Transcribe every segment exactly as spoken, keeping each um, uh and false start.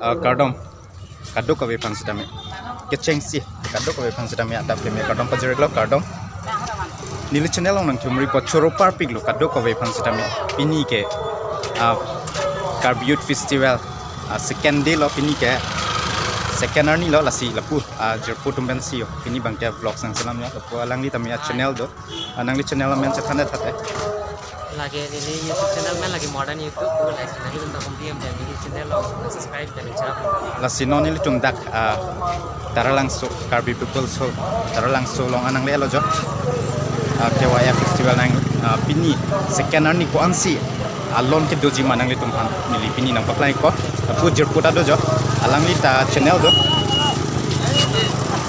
Ah, kardom. Kadokave aphan sitame. Kechengsi. Kadokave aphan sitame adap keme kardom pajirlo, kardom. Neli channel along nangkehumri po choro parpiklo kadokave aphan sitame. Pini ke, ah, Karbi Youth Festival, ah, second day lo pini ke. Second arni lo, lasi lapu, ah, jirpo atum pensi yo. Pini abangke vlog nangselam yo. Lapu alangli tame a-channel do. Ah, nangli channel amen chethan det tha te. Lake neli YouTube channel amen lake Modern YouTube, lasi nanglitum ta humri em neli channel along subscribe dan share. Lasi non nelitum dak, ah, Taralangso, Karbi People's Hall, Taralangso along nanglelo jo. Ah, K Y F Festival nang, ah, pini second arni ko-ansi alon kedoji ma nanglitum aphan neli pini nangpaklang ikpo. Lapu jirpo ta do jo. Alangli ta channel do.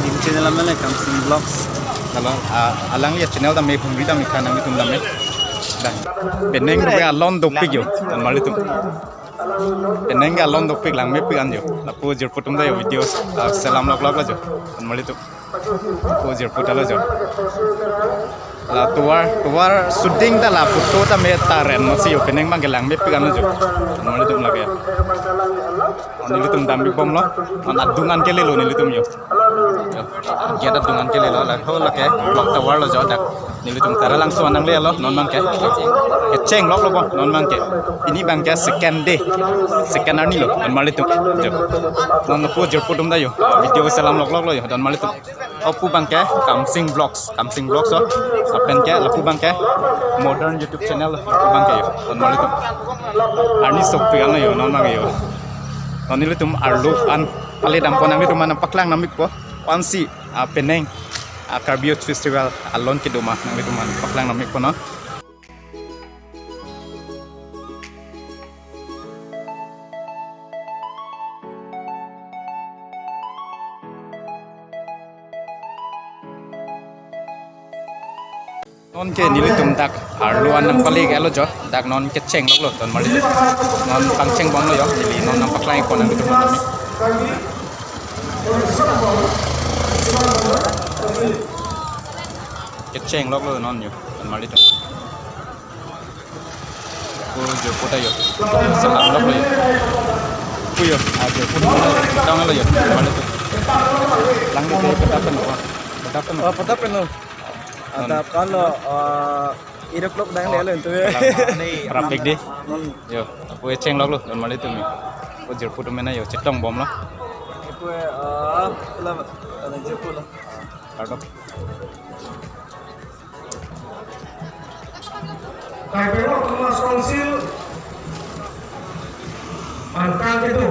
Neli channel amen le Kamsing Vlogs. Lalu, ah, alangli channel tame humri tame ikha nanglitum tame. Dah. Penang do alon dopik yo. Don marlitum. Penang ke alon dopik langmepik an yo. Lapu jirpo atum ta yo video, ah, selam loklok lo jo. Don marlitum. Lapu jirpo ta lo jo. La tovar, tovar shooting ta la photo tame ta ren masi yo, penang abangke langmepik an lo jo. Don marlitum lake. Nelitum dambi bomlo. Non adung an kelelo nelitum yo. Yo. Gate adung an kelelo, la ho lake clock tower lo jo dak. Nelitum Taralangso nanglelo non abangke. Kecheng loklo bo non abangke. Pini abangke second day. Second arni lo don marlitum. Jo. Non lapu jirpo atum ta yo. Video selam loklok lo yo don marlitum. Lapu abangke Kamsing Vlogs, Kamsing Vlogs o. Lapen ke lapu abangke Modern YouTube channel, lapu abangke yo. Don marlitum. Arni sopik an lo yo, non abangke yo. Non nelitum arlo an, ale dampo nanglitum aphan nangpaklang nangmikpo. Ko-ansi, ah, penang, ah, Karbi Youth Festival alon kedo ma nanglitum aphan nangpaklang nangmikpo non. Non ke nelitum dak arlo an nangpale ke lo jo, dak non kecheng loklo don marlitum. Non pangcheng bomlo yo, neli non nangpaklang ikpo nanglitum aphan. Kecheng loklo non yo, don marlitum. Ko jirpo ta yo. Selam loklo yo. Ko yo, ah, jirpo ta lo yo. Don lo yo. Don marlitum. Lang ke peta pen lo. Peta pen lo. Oh, peta pen lo. Adap kan lo, eh, irap lok dang le lo itu. Rapik di. Hmm. Yo, lapu kecheng loklo don marlitum yo. Ko jirpo atum mena yo chetong bomlo. Itu, eh, la, la jirpo lo. Kardom. Karbi Anglong Autonomous Council angkang kedo,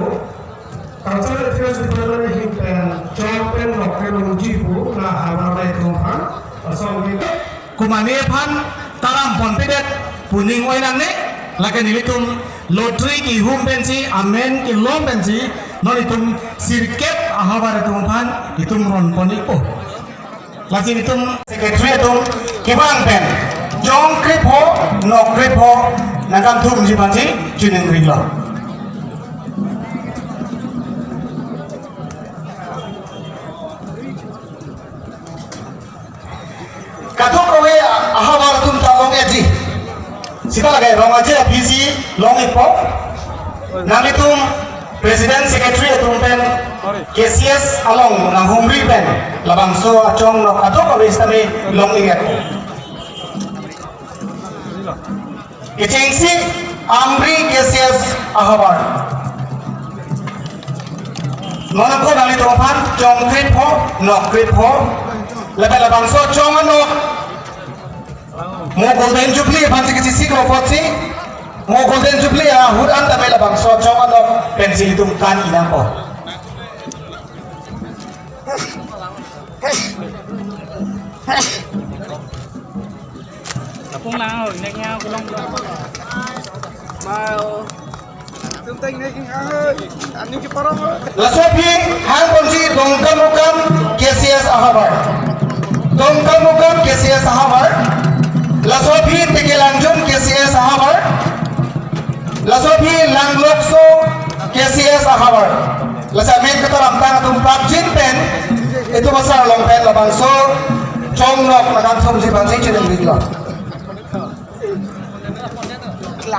Cultural Affairs Department ahin pen chong pen nokre longji pu la habar le thong phan asong ni. Komane aphan taram ponpedet pu ning oi nangne, lake nelitum lottery kehum pensi, amen kelong pensi, non itum sirkep ahavar atum aphan itum ron pon ikpo. Lasi itum secretary atum kevang pen chong krepho, nok krepho, nangkangthumji aphansi chiningri lo. Kadokave ahavar atum ta long-etji. Sita lake rong aje aphi si long-ikpo. Nanglitum President Secretary atum pen K C S along nanghumri pen labangso achong nok adok avis tame long-ik-et. Kechengsi Amri K C S ahavar. Non ako nanglitum aphan chong krepho, nok krepho. Lapen labangso chong anok mo Golden Jubilee aphansi kechesik lo apotsi, mo Golden Jubilee ahut an tame labangso chong anok pensi itum kan-i nangpo. Lapung lang, oh, nek nya kulong. Mau. Tum teng nek nya, oh. Ani ke parong, oh. Laso aphi hang ponji Dongkamukam K C S ahavar. Dongkamukam K C S ahavar. Laso aphi Tekelangjun K C S ahavar. Laso aphi Langlokso K C S ahavar. Lasi amen kataram tang atum prapjin pen, itum asar along pen labangso chong nok nangkangthumji aphansi chiningri lo.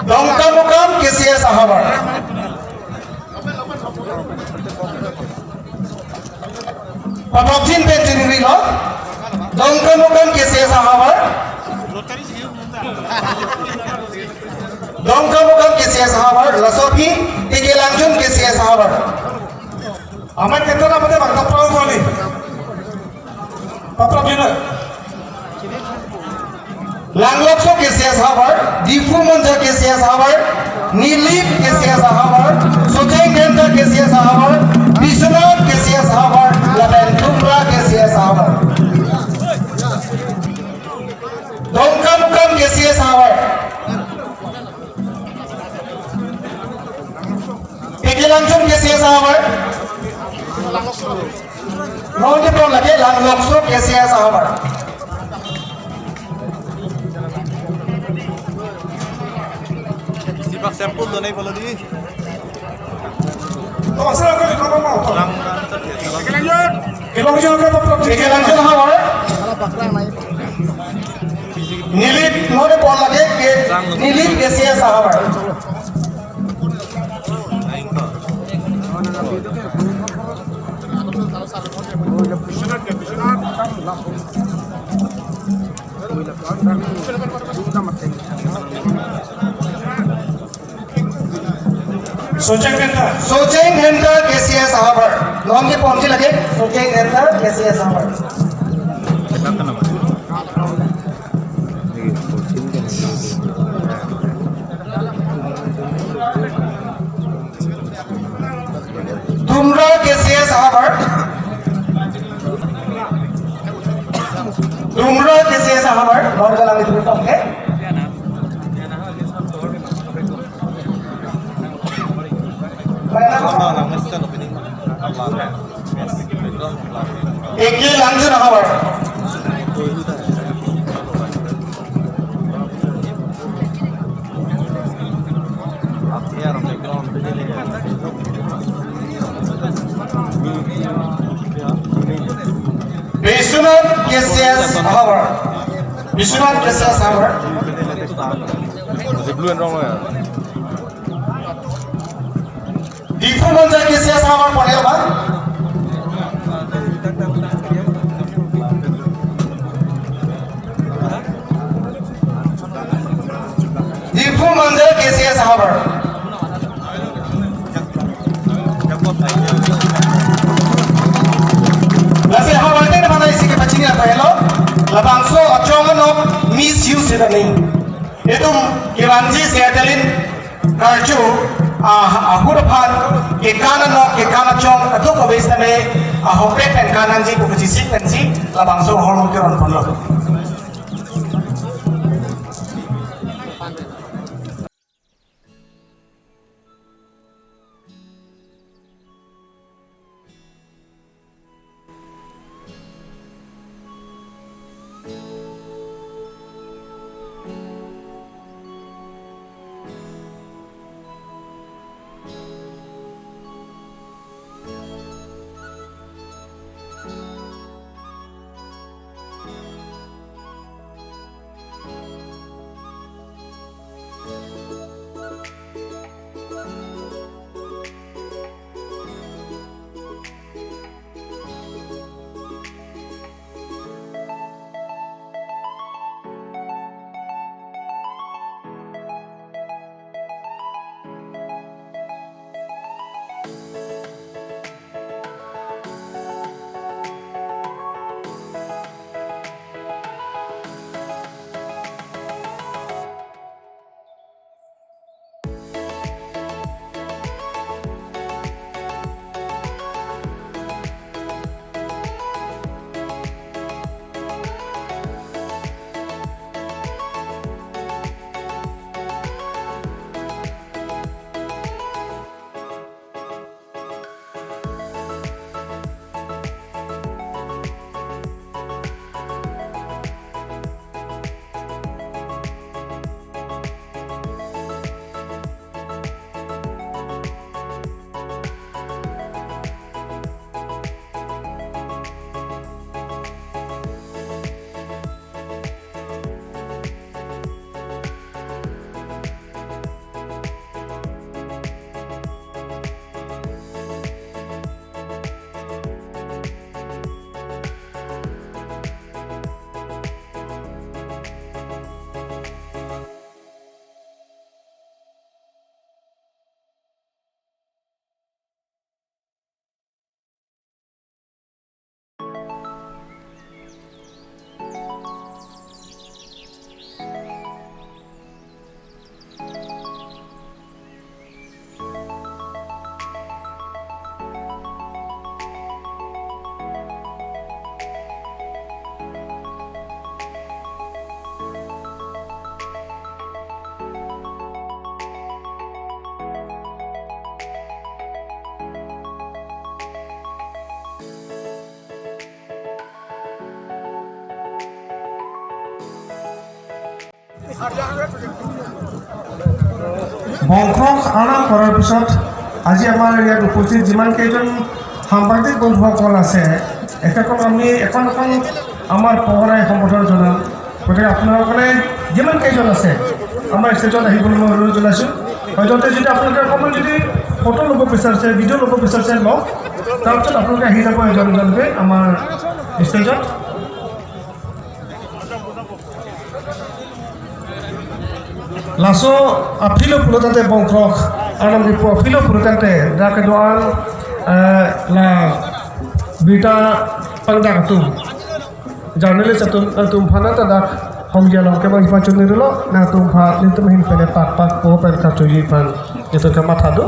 Dongkamukam K C S ahavar. Paprapjin pen chiningrilo. Dongkamukam K C S ahavar. Dongkamukam K C S ahavar. Laso aphi Tekelangjun K C S ahavar. Amai ketan amate bang taprau kali. Paprapjin. Langlokso K C S ahavar, Diphu Monjak K C S ahavar, Nilip K C S ahavar, Socheng Dhenta K C S ahavar, Biswanath K C S ahavar, lapen Tumra K C S ahavar. Dongkamukam K C S ahavar. Tekelangjun K C S ahavar. Non kepon lake Langlokso K C S ahavar. Isi bak sample do nai polo di. Oh, sir, ako, ako, ako, ako. Lang, lang, lang. Tekelangjun ako, ako, ako. Tekelangjun ahavar. Nilip, non kepon lake, ke, Nilip K C S ahavar. Socheng Dhenta. Socheng Dhenta K C S ahavar. Non keponji lake Socheng Dhenta K C S ahavar. Tumra K C S ahavar. Tumra K C S ahavar. Non galang itu tong ke. Tekelangjun ahavar. Biswanath K C S ahavar. Biswanath K C S ahavar. Blue and wrong, ya. Diphu Monjak K C S ahavar pon-et ma? Diphu Monjak K C S ahavar. Lasi ahavar ke mana isi kepachini apa helo? Labangso achong anok misuse tani. Itum kevanji si adelin karju, ah, ahut aphan kekan anok, kekan achong, atuk aves tame, ahokpet pen kan nangji pu kachisik pensi labangso ahormu keron ponlo. বংক্ৰক আৰাম কৰাৰ পিছত আজি আমাৰ ইয়াত উপস্থিত যিমান কেইজন সাংবাদিক বন্ধুসকল আছে, একেখন আমি এখন এখন আমাৰ পহৰাই সম্বোধন জনাম। গতিকে আপোনালোকে যিমান কেইজন আছে আমাৰ ষ্টেজত আহিবলৈ মই অনুৰোধ জনাইছোঁ। হয়তো যদি আপোনালোকে অকণমান যদি ফটো ল'ব বিচাৰিছে, ভিডিঅ' ল'ব বিচাৰিছে লওক, তাৰপিছত আপোনালোকে আহি যাব এজন এজনকৈ আমাৰ ষ্টেজত। Laso aphilo pulote bongkrok arnam ripo aphilo pulote dak kedo-an, eh, la birta pangdak atum, journalist atum, atum aphan ta dak hongji along kevang pachunirlo, nangtum aphan nelitum ahin pen pakpak po pen kachoji aphan nelitum kamatha do.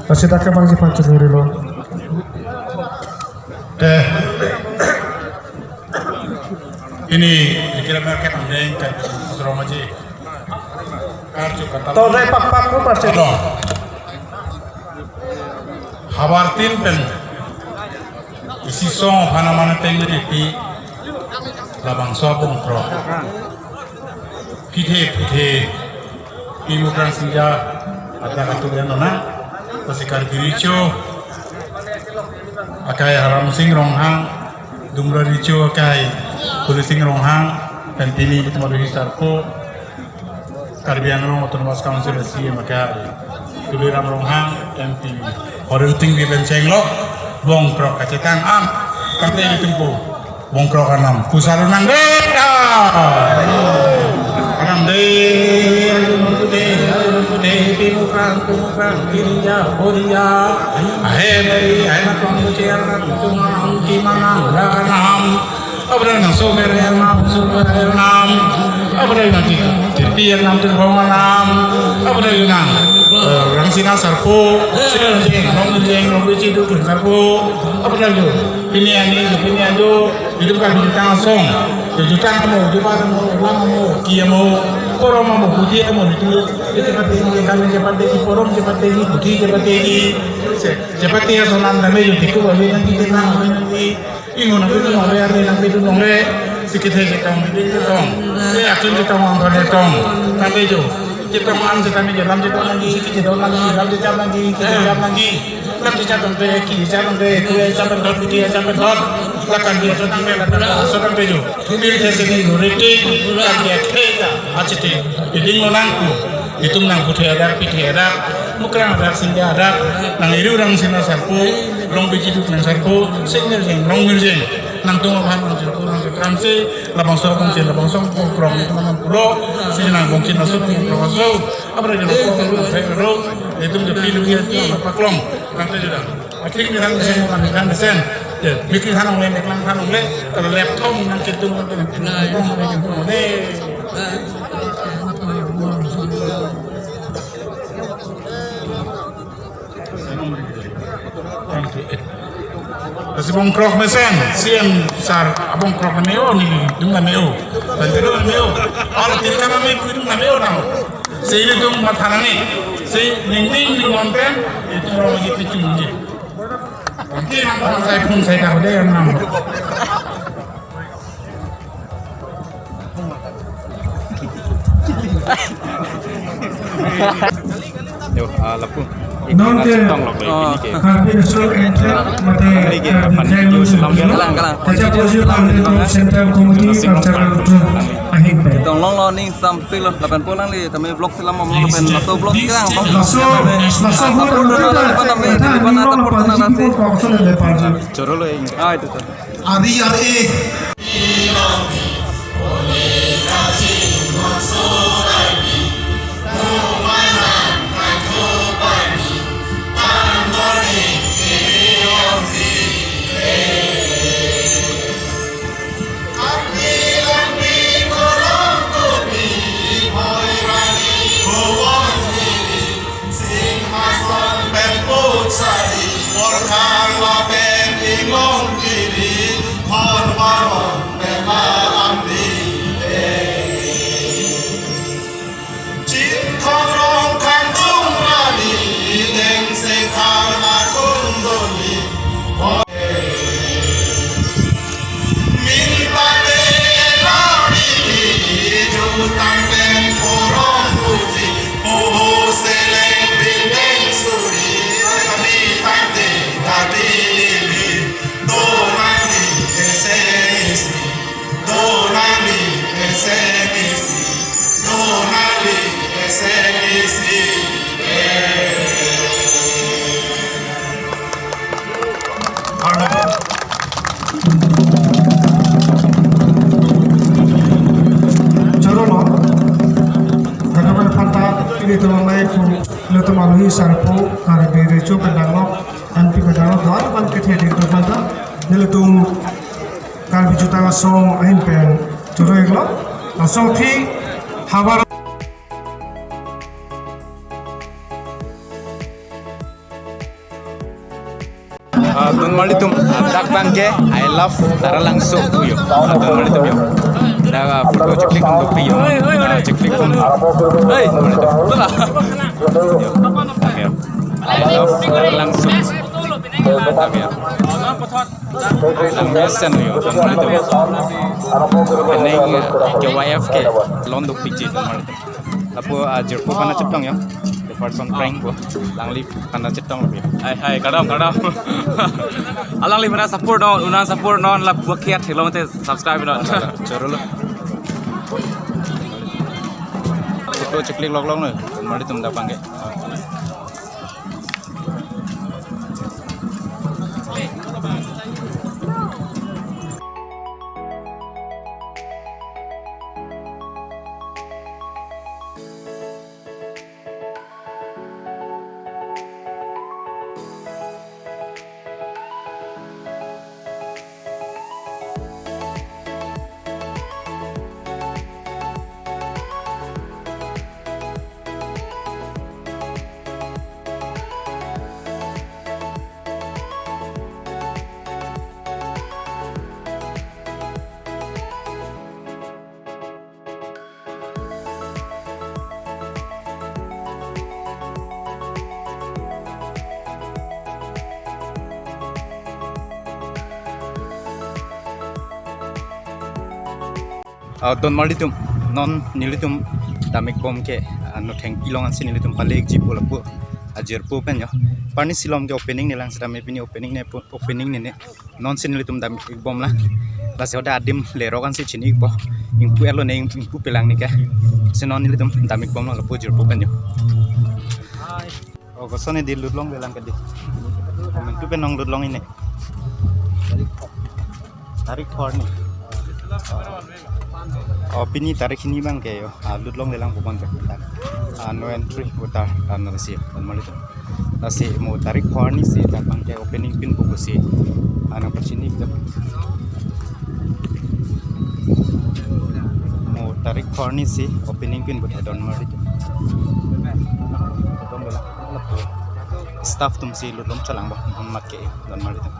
Lasi dak kevangji pachunirlo. Eh. Ini kira market amdeng kan Suramaji. Karju kata. To dai pakpak ko parche. Ado. Habar tin pen. Isi song hana mana teng di labangso bongkrok. Pithe pithe. Pi Mukrang Singja adak atum yan nona. Pasi Karbi Recho akai Haram Sing Ronghang, Dumra Recho akai Huli Sing Ronghang, pen pini kita malu hisar po Karbi Anglong Autonomous Council C E M akai Tuliram Ronghang, M P Horil Tingvi pen chenglo bongkrok kachetang am kante di tumpu. Bongkrok anam pusar nang de ta. Anam de, anam de, anam de, pimukrang, pimukrang, pirinja, borinja. Ahe meri, ahe matong muci anam, tung anam, ki manang, la anam. Abra nang so mere anam, so mere anam. Abra nang ti, tirpi anam, tirpong anam. Abra nang, eh, Rangsina sarpo, sing, sing, rong sing, rong bisi duk sarpo. Abra nang, pini ani, pini ando. Itum kan jutang asong. Jutang amo, jubat amo, lam amo, ki amo, porom amo, puthi amo, itum. Itum kan itum kan jabat dei, porom jabat dei, puthi jabat dei. Se, jabat dei asonam dame juti ko abi nang kita nang abi nang di. Ingo nang itu nong le, abi nang itu nong le. Sikit hai kita nong itu nong. Eh, atun kita nong pada tong. Tapi jo. Chetong an chetame je lam chetong nangji, sikit chetong nangji, lam chechap nangji, ki chechap nangji, lam chechap nangji, ki chechap nangji, kue chap nangji, ki chechap nangji, lakan dia sotang be, lakan dia sotang be jo. Kumi ke sini nuriti, kan dia keta, achiti, iding lo nangku, itum nang puthe adak, pithe adak, mukrang adak, singja adak, nang iri orang sina sarpo, long biji duk nang sarpo, sing mirjeng, long mirjeng, nangtum aphan nang sarpo, nang sarpo, kramsi, labangso kongsi labangso kongkrong manam pulo, si nang kongsi naso kongkrong aso, abra jelo kongkrong aso, itum je pilu ya, paklong, kante jeda. Atik ni rang sen, rang sen. Ya, mikir hanong le, miklang hanong le, kalau laptop nang ketung, nang ketung, nang ketung, nang ketung, nang ketung. Lasi bongkrok mesen, C M sir, abongkrok na me-o, nelitum na me-o. Bantu na me-o. Al tirka na me, nelitum na me-o na. Si nelitum matha nangji. Si ning ning ning konten, itum orang lagi pichun ji. Nanti nang phone sai, phone sai tak ada yang nang. Yo, ah, lapu. Non ke Karbi National Anthem mate Karbi Flag Galang, galang. Kacha Poji Parliamentary Central Committee Cultural Group ahin pen. Tong long lo ning sam pilo lapen pulang li tame vlog selam om lapen laso vlog selam. Laso, laso vlog selam. Lapen tame lapen tame lapen tame. Choro lo ini. Ah, itu tuh. Ari ari. Singhason pen puchari, Porkar lapen Imong Kiri, Hor Baron pen Malam Dite. Chinthong Rong Kangtung Rani, Deng Sekar Makundoni, Min Pate Rani, Jutang Pen Choro lo. Kadokave aphanta ilitum amei pu, ilitum alohi sarpo, Karbi Recho kedang lo, anpi kedang lo, doan pan kethe di tu aphanta, ilitum Karbi Jutang Asong ahin pen choro iklo. Laso aphi havar Ah, donmarlitum, ah, dak abangke I love Taralangso pu yo. Ah, donmarlitum yo. Dak, ah, photo cheklik tum dopik yo. Ah, cheklik tum. Hey, donmarlitum. Yo. Dak yo. I love Taralangso. Dak yo. Lang mesen yo, donmarlitum. Penang, ah, K Y F K. Lon dopikji, donmarlitum. Lapu, ah, jirpo aphan chetong yo. The person prank po. Alangli aphan chetong lapu yo. Hai, hai, kardom, kardom. Alangli aphan support non, un-an support non, lapu akhia thelo mate subscribe non. Choro lo. Photo cheklik lok lok no, donmarlitum dak abangke. Ah, donmarlitum, non nelitum damik bom ke, ah, Nothengpi along ansi nelitum pale ikji pu lapu ajirpo pen yo. Parni silom ke opening ne lang seta me pini opening ne pu, opening ne ne. Non si nelitum damik bom la. Lasi hoda adim lerok ansi chini ikpo. Ingpu elo ne ing-, ingpu pelang ne ke. Si non nelitum damik bom la lapu jirpo pen yo. O, koson ne di lut longlelang ke di. Komantu pen nong lut long ini. Tarik pho arni. O, pini tarik hini abangke yo. Ah, lut longlelang pu bon ke. Ah, no entry voter, ah, no si, donmarlitum. Lasi mo tarik pho arni si dak abangke opening pinpo pusi, ah, nangpachini pu. Mo tarik pho arni si opening pinpo, donmarlitum. Staff atum si lut longchotlang bo, mat ke, donmarlitum.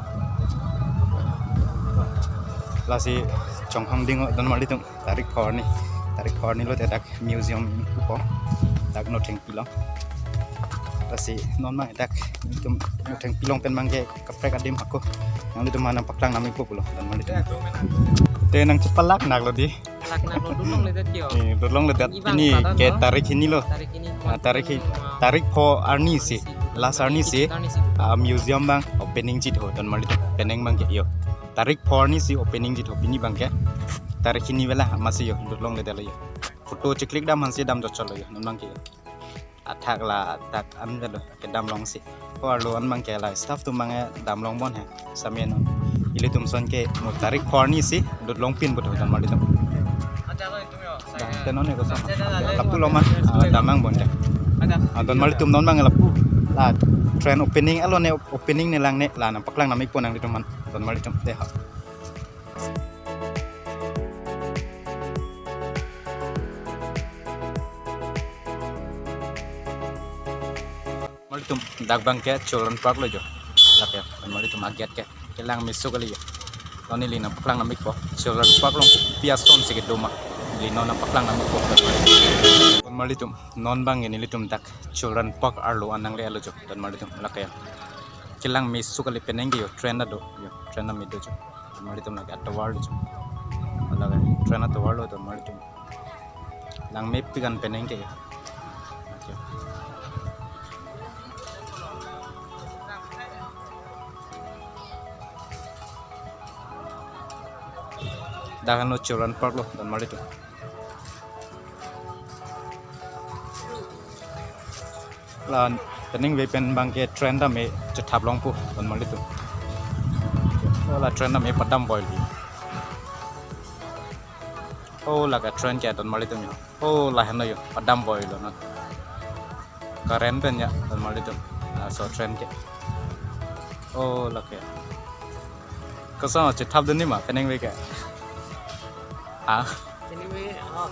Lasi chonghang ding, donmarlitum. Tarik pho arni, tarik pho arni lote dak museum ingpu ko, dak Nothengpi along. Lasi non abang dak nelitum Nothengpi along pen abangke kaprek adim ako. Nanglitum aphan nangpaklang nam ikpo pulo, donmarlitum. Te nangchepalak nak lo di. Palak nak lo, lut longledet yo. Eh, lut longledet. Ini abang ini padan ke lo. Tarik hini lo. Tarik hini. Ah, tarik hi-, tarik pho arni si, last arni si, ah, museum abang opening chit ho, donmarlitum. Penang abangke yo. Tarik pho arni si opening chit ho pini abangke. Tarik hini vela amatsi yo, lut longledet lo yo. Photo cheklik dam aphansi damjotchot lo yo, non abangke yo. Athak la, athak an velo, kedam longsi. Ko arlo an abangke la, staff atum abangke dam long bon he. Same non. Ilitum ason ke mo tarik pho arni si lut longpin pu tho, donmarlitum. Dah, te non ne koson. Lapu lo man, ah, damnang bon de. Ah, donmarlitum non abang lapu. La, train opening, alo ne opening ne lang ne, la nangpaklang nam ikpo nanglitum aphan, donmarlitum. Te ha. Donmarlitum, dak abangke Children Park lo jo. Lake, donmarlitum, a-gate ke kelang meso kali jo. Non neli nangpaklang nam ikpo. Children Park along kopi ason si kedo ma, neli non nangpaklang nam ikpo. Donmarlitum, non abangke nelitum dak Children Park arlo an nangle-et lo jo, donmarlitum. Lake, kelang meso kali, penang ke yo, train ta do jo, train ta me do jo. Donmarlitum, lake atovar lo jo. Lake train atovar lo, donmarlitum. Langmepik an penang ke. Okay. Dak anlo Children Park lo, donmarlitum. La penang ve pen abangke train ta me chethap longpo, donmarlitum. La train tame padam boilo. Oh, lake train ke donmarlitum yo. Oh, lahenlo yo, padam boilo non. Current pen ya donmarlitum. Laso train ke. Oh, lake. Koson chethapdun nima penang ave ke? Ha? Anyway, oh,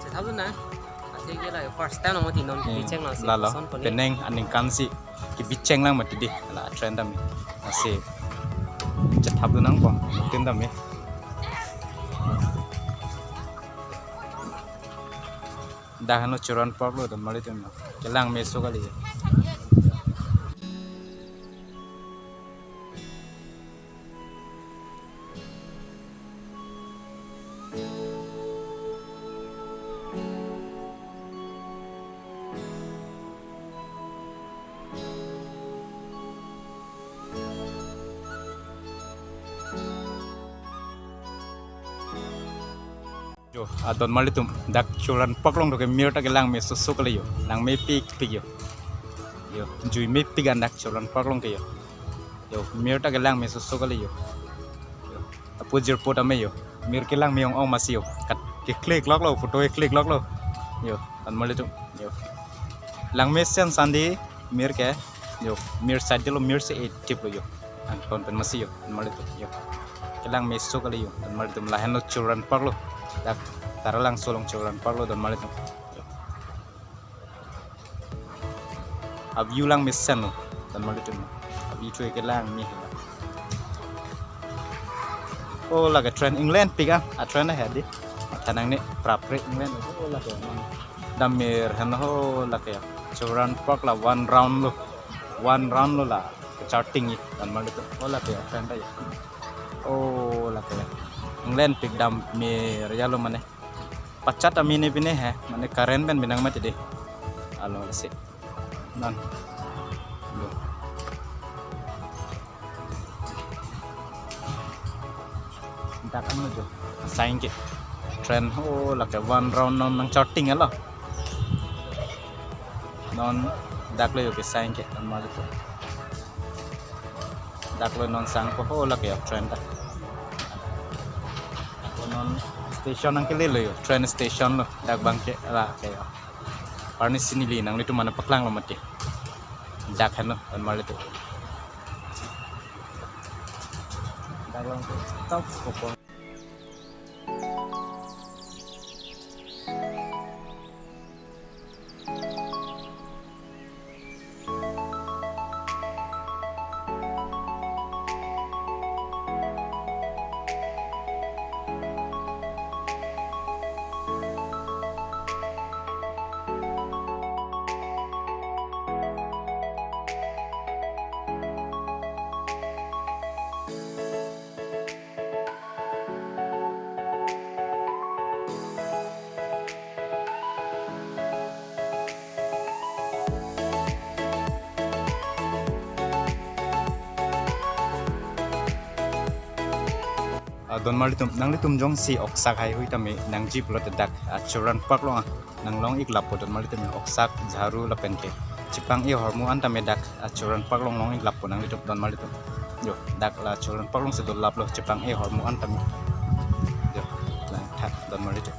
chethapdun na. Athe ke la first time nang mati non. Hmm, bicheng nang si lalo, koson poni. Penang aningkan si kebicheng lang mati dei, la train tame. Lasi chethapdun nangpo, tin tame. Dak henlo Children Park lo donmarlitum. Kelang meso kali. Yo, a donmarlitum, dak Children Park along doke mir ta kelang mesoso kali yo. Langmepikpik yo. Yo, juimepik an dak Children Park along ke yo. Yo, mir ta kelang mesoso kali yo. Yo, apo jirpo tame yo. Mir kelang me-ong-ong masi yo. Kat keklikloklo, photo keklikloklo. Yo, donmarlitum. Yo. Langmesen sandi mir ke. Yo, mir side lo, mir si etip lo yo. Angton pen masi yo, donmarlitum yo. Kelang meso kali yo, donmarlitum, lahenlo Children Park lo. Dak Taralangso along Children Park lo donmarlitum. Yo. A-view langmesen lo donmarlitum. A-view thu kelang me. Oh, lake train Englandpik a, a train ahe dei. Thanang ne prapre England. Oh, lake. Dam mir henlo ho lake. Children Park la one round lo. One round lo la. Charting i donmarlitum. Oh, lake train ta ya. Oh, lake. Englandpik, dam mir ya lo mane. Pachat amine pine he, mane current pen binang mati dei. Alo si. Non. Yo. Dak ano jo. Saing ke. Train ho lake one round non nang charting alo. Non dak lo yo ke saing ke, donmarlitum. Dak lo non sangpo ho lake yo train ta. Dak lo non station nangkele lo yo, train station lo. Dak bang ke lake yo. Arni si neli nanglitum mana paklang lo mati. Dak henlo, donmarlitum. Dak lo top kopon. Ah, donmarlitum, nanglitum jongsi oksak haihui tame nangji pulote dak, ah, Children Park along, ah, nang long-ik lapo donmarlitum, oksak, jharu lapen ke chepang-e ahormu an tame dak, ah, Children Park along long-ik lapo nanglitum donmarlitum. Yo, dak la Children Park along si dolaplo chepang-e ahormu an tame. Yo, langtha donmarlitum.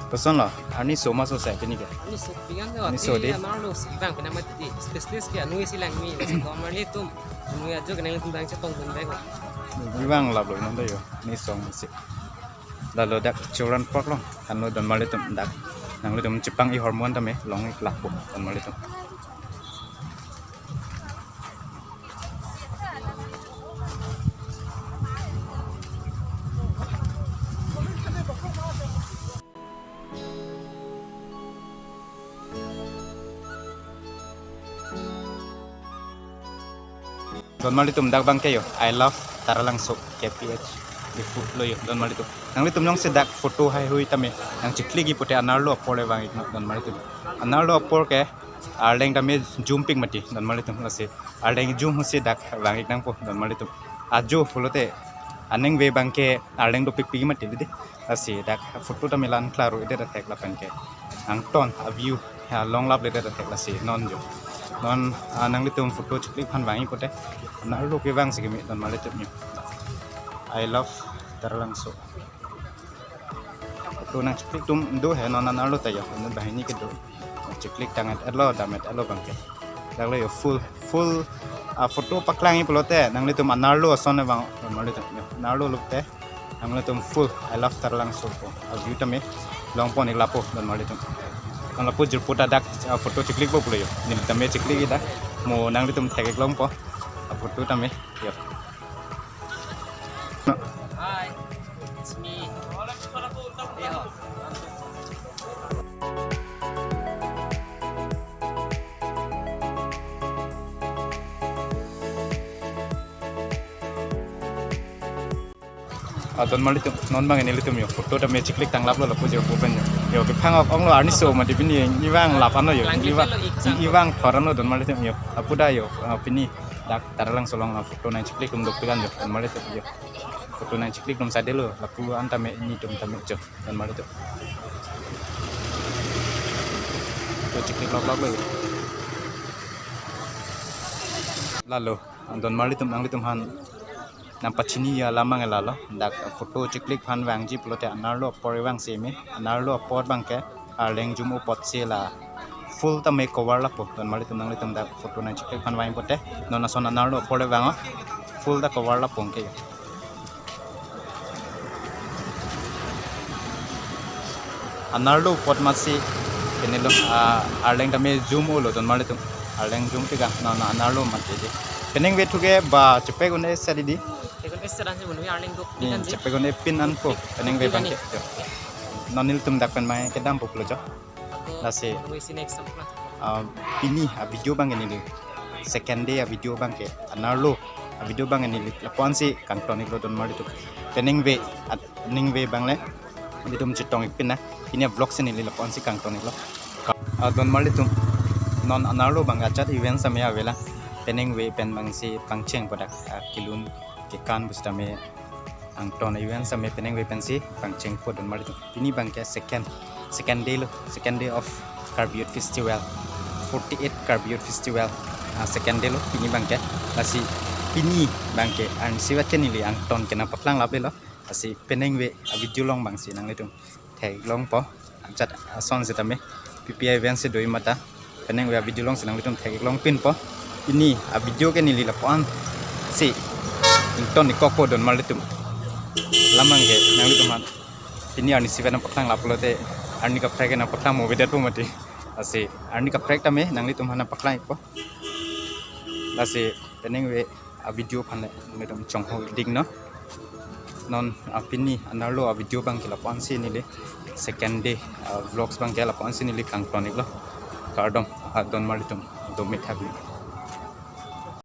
Koson lo, arni so ma so sai pini ke? Arni so pingan lo, arni so dei. Amar lo si bang pina mati dei. Spaceless ke anu isi lang me, donmarlitum. Anu ajo ke nanglitum bang chetongdun bek. Bang laplo non ta yo, arni so ma si. Lalo dak Children Park along, anu donmarlitum dak. Nanglitum chepang-e ahormu an tame long-ik lapo donmarlitum. Donmarlitum dak bang ke yo, I love Taralangso, K P H Diphu lo yo, donmarlitum. Nanglitum jongsi dak photo haihui tame nangcheklik-ik pulote anerlo apor le vang-ik non, donmarlitum. Anerlo apor ke arleng tame jumpik mati, donmarlitum, lasi arleng jumhusi dak vang-ik nangpo, donmarlitum. Ajo pulote aning ave bang ke arleng dopikpik mati dei. Lasi dak photo tame la-an klaro-edet athek lapen ke angton a-view ha longlapledet athek, lasi non jo. Non, ah, nanglitum photo chiklik aphan vangji pulote, nanglitum kevang si keme donmarlitum yo. I love Taralangso. Photo nangchiklik atum do he non anerlo ta yo, non banghini kedo. Chiklik tang-et-etlo, dam-et-etlo abangke. Daklo yo full, full, ah, photo paklangji pulote, nanglitum anerlo ason vang donmarlitum yo. Anerlo lote, nanglitum full, I love Taralangso pu a-view tame longpon ik lapu donmarlitum. Kan lapu jirpo ta dak, ah, photo chiklikpo pulo yo. Neli tame chiklik ik dak. Mo nanglitum thek ik longpo. A-photo tame yo. Hi, it's me. Ah, donmarlitum, non bang nelitum yo photo tame chiklik tang laplo lapu jirpo pen yo. Yo, kephang ok onglo arni so mati pini, neli vang lap anlo yo. Neli vang, neli vang thor anlo donmarlitum yo. Lapu ta yo, ah, pini dak Taralangso along, ah, photo nangchiklik atum dopik an yo donmarlitum yo. Photo nangchiklik atum sade lo, lapu an tame nelitum tame jo donmarlitum. Photo chiklik lok lok lo yo. Lalo, donmarlitum, nanglitum aphan nangpachini alam abang lalo. Dak photo chiklik aphan vangji pulote anerlo apor vang si me. Anerlo apor abangke Arleng Jum apotsi la full tame cover lapu donmarlitum, nanglitum dak photo nangchiklik aphan vangji pulote non ason anerlo apor le vang o. Full ta cover lapu anke. Anerlo apot amatsi penelo, ah, Arleng tame jum-olo donmarlitum. Arleng jum tiga, na, na, anerlo amat dei. Penang ve thu ke ba chepek un-e sadi dei. Chepek un-e sadi dei, Arleng dok. Hmm, chepek un-e pin anpo, penang ve abangke. Yo. Non nelitum dak pen mai kedampo pulo jo. Lasi, ah, pini a-video abangke neli second day a-video abangke, anerlo a-video abangke neli lapu-an si kangton iklo donmarlitum. Penang ve, at-, penang ve abang le nelitum chetong ik pin na. Pini a-vlog si neli lapu-an si kangton iklo. Ka-, ah, donmarlitum, non anerlo abang ajat event tame avelang. Penang ve pen abang si pangchengpo dak, ah, kelun kekan pusitame angton event tame penang ve pensi pangchengpo donmarlitum. Pini abangke second, second day lo, second day of Karbi Youth Festival, forty-eight Karbi Youth Festival, ah, second day lo pini abangke. Lasi pini abangke arnisi vat ke neli angton ke nangpaklang lapu lo. Lasi penang ve a-video along abang si nanglitum theklongpo. Ajat ason sitame P P I event si doji mata. Penang ve a-video along si nanglitum theklong pinpo. Pini a-video ke neli lapu-an si ington ik kokpo donmarlitum. Alam abangke nanglitum aphan pini arnisi vet nangpaklang lapulote arni kaprek nangpaklang mo vedet po mati. Lasi arni kaprek tame nanglitum aphan nangpaklang ikpo. Lasi penang ve a-video aphan le nelitum chongho ding no. Non, ah, pini anerlo a-video abangke lapu-an si neli second day, ah, vlogs abangke lapu-an si neli kangton iklo. Kardom, ah, donmarlitum, dome thakme.